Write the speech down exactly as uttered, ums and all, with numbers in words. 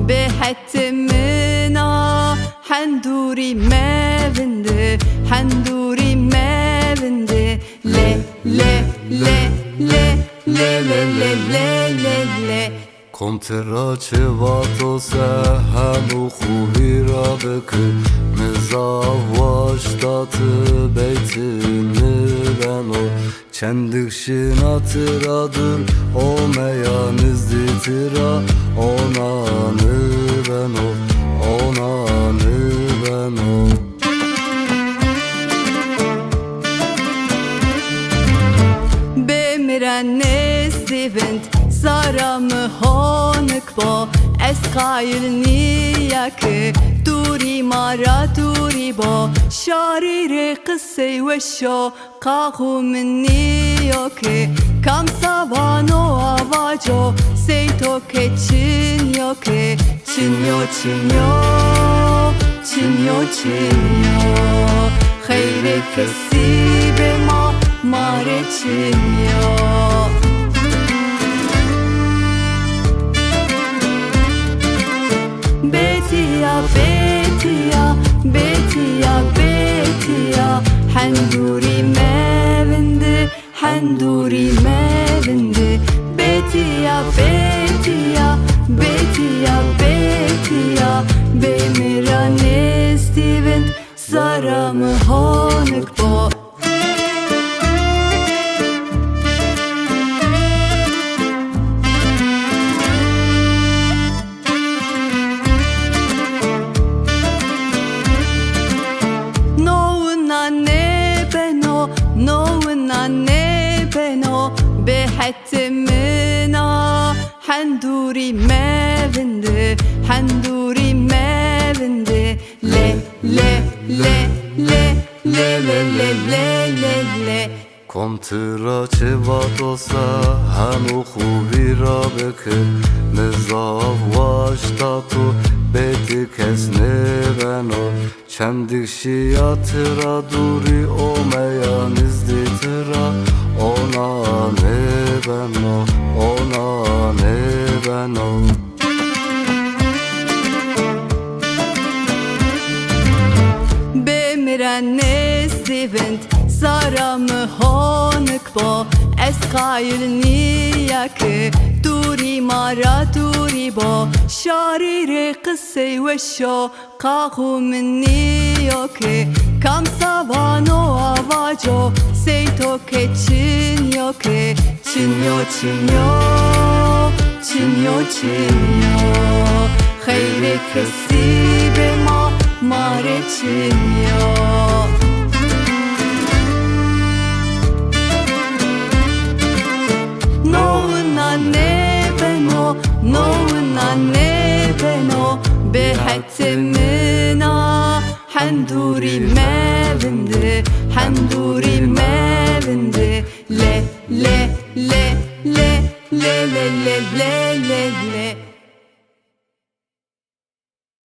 Bê hetê min a, hendûrî mevinde, hendûrî mevinde. Le, le, le, le, le, le, le, le, le, le. Kom ti ra çi vato se, heno xwu vîra biki. Mi zaf waşta ti beytini beno. Çendik şina ti ra dûr, omeya nizdî ti ra, ona nibeno, ona nibeno. Bê mi ra nêzdî vind, zara mi honik bo. Ez qayil nîya ke dûrî ma ra dûrî bo. Şarî rê qisey weş o. Qaxu min nîyo ke kam sa vano a vaco, sey to ke çinyo ke, çinyo, çinyo, çinyo, çinyo. Xeyrê kesî bê ma, ma rê çinyo. Bêtîya, bêtîya, bêtîya, bêtîya, hendûrî mevinde, hendûrî mevinde. Bêtîya, bêtîya, bêtîya, bêtîya, bê mi ra nêzdî vind, zara mi honik bo. No wina nêbeno, no wina nêbeno, bê hetê min a, hendûrî mevinde, hendûrî mevinde. Le, le, le, le, le, le, le, le, le, le. Kom ti ra çi vato se, heno xwu vîra biki. Mi zaf waşta tu, bê ti kes nêbeno. Çendik şiya ti ra dûrî, omeya nizdî ti ra, ona nêbeno, ona nêbeno. Bê mi ra nêzdî vind, zara mi honik bo. Ez qayil nîya ke dûrî ma ra dûrî bo. Şarî rê qisey weş o. Qaxu min nîyo ke kam sa vano a vaco, sey to ke çinyo ke, çinyo, çinyo, çinyo, çinyo. Xeyrê kesî bê ma, ma rê çinyo. No wina nêbeno, no wina nêbeno, bê hetê min a, hendûrî mevinde, hendûrî mevinde. Le, le, le, le, le, le, le, le, le, le.